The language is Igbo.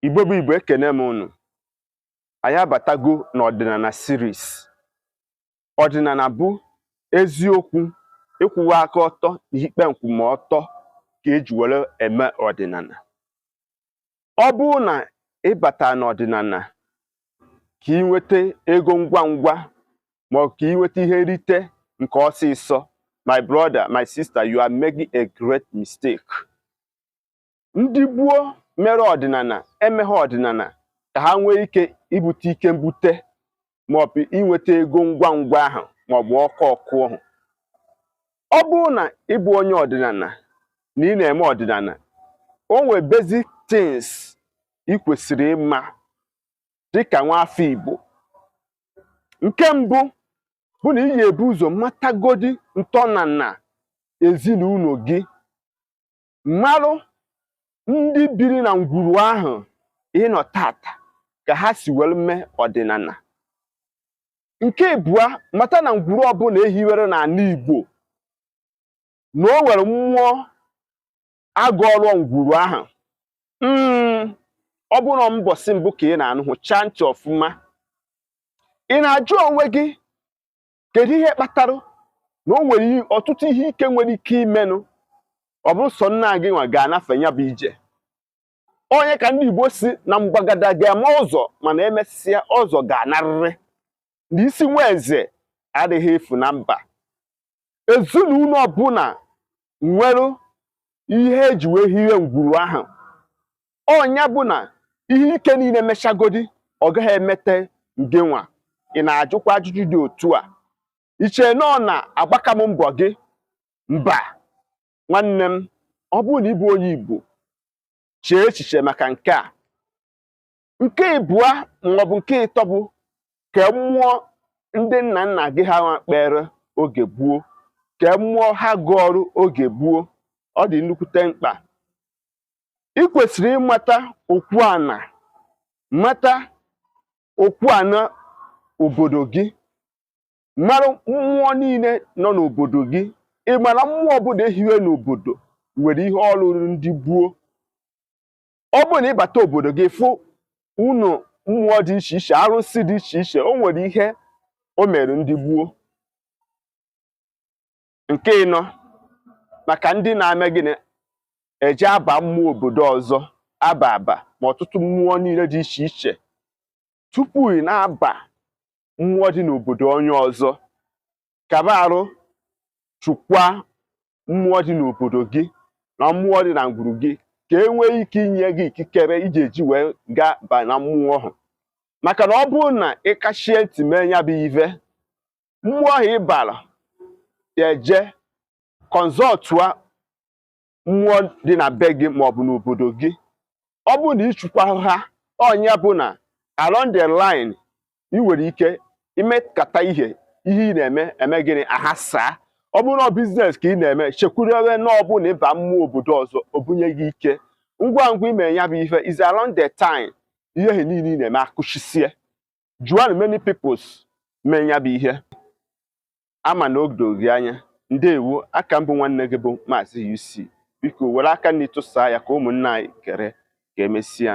Igbo bụ Igbo, ekene m unu. Anyị abatago n'ọdịnala series. Ọdịnala bụ eziokwu, ịkwụwa aka ọtọ na ikpe nkwụmọtọ ka eji were eme ọdịnala. Ọ bụrụ na ịbata n'ọdịnala ka ị nweta ego ngwa ngwa, ma ọ ka ị nweta ihe nrite nke ọsịsọ, my brother, my sister, you are making a great mistake. Ndị gboo mere ọdịnala emeghe ọdịnala ka ha nwee ike ibute ike mbute maọbụ inweta ego ngwa ngwa ahụ maọbụ ọkụ ọkụ ahụ. Ọ bụrụ na ị bụ onye ọdịnala na ị na-eme ọdịnala, o nwere basic things ị kwesịrị ịma dịka nwa afọ Igbo. Nke mbụ bụ na ị ga-ebu ụzọ matagodi ntọnala ezinụlọ gị, marụ ndị biri na ngwuru ahụ ịnọ tata ka ha si were mee ọdịnala. Nke ịbụa, mata na ngwuru ọbụla ehiwere n'ala Igbo na o nwere mmụọ agụọrọ ngwuru ahụ. Ọ bụrụ mbọsị mbụ ka ị na-anụ, hụchaa ntị ọfụma. Ị na-ajụ onwe gị, kedu ihe kpatara na o nwere ọtụtụ ihe ike nwere ike imenụ, ọ bụrụ sọ nna gị nwa ga-anafe ya bụ ije? Onye ka ndị Igbo si na mgbagada ga-eme ụzọ, mana emesịa ụzọ ga-anarịrị na isi nwa eze adịghị efu na mba. Ezinụlọ ọbụla nwere ihe eji wee hiwe ngwuru ahụ. Ọnya bụ na ihe ike niile mechagodi, ọ gaghị emete nge nwa. Ị na-ajụkwa ajụjụ dị otu a, iche na ọ na-agbaka m mbọ gị? Mba, nwanne m, ọ bụrụ na ị bụ onye Igbo, chee echiche maka nke a. Nke ịbụa maọbụ nke ịtọ bụ ka mmụọ ndị nna nna gị ha kpere oge gboo, ka mmụọ ha gụọrụ oge gboo. Ọ dị nnukwute mkpa. Ị kwesịrị ịmata okwu ana, mata okwu ana obodo gị, mara mmụọ niile nọ n'obodo gị. Ị mara mmụọ ọbụla ehiwe n'obodo nwere ihe ọlụrụ ndị gboo. Ọ bụrụ na ịbata obodo gị fụ unu mmụọ dị iche iche, arụsị dị iche iche, o nwere ihe o mere ndị gboo. Nke ịnọ, maka ndị na-eme gịnị, eje aba mmụọ obodo ọzọ, aba aba ma ọtụtụ mmụọ niile dị iche iche. Tupu ị na-aba mmụọ dị n'obodo onye ọzọ, kaba arụ chụkwa mmụọ dị n'obodo gị na mmụọ dị na ngwuru gị, ka e nwee ike inye gị ikikere iji eji wee gaa ba na mmụọ ahụ. Maka na ọ bụrụ na ị kachie ntị mee ya bụ ive, mmụọ ahụ ị bara eje consultụa mmụọ dị na be gị maọbụ n'obodo gị, ọ bụrụ na ịchụkwa ha, ọnya bụ na along the line ị nwere ike imekata ihe ihe ị na-eme eme gịnị ahasaa. Ọ bụrụ na business ka ị na-eme, chekwurebe na ọ bụ na ịba mmụọ obodo ọzọ o bunye gị ike ngwa ngwa ime ya bụ ife is along the time ihe ahụ niile ị na-eme akụchisie. Jụọ many peoples mee ya bụ ihe ama na o doro gị anya. Ndewo. Aka mbụ, nwanne gị bụ Maazị UC. Biko were aka na ịtụsaa ya ka ụmụnne anyị kere. Ka emesịa.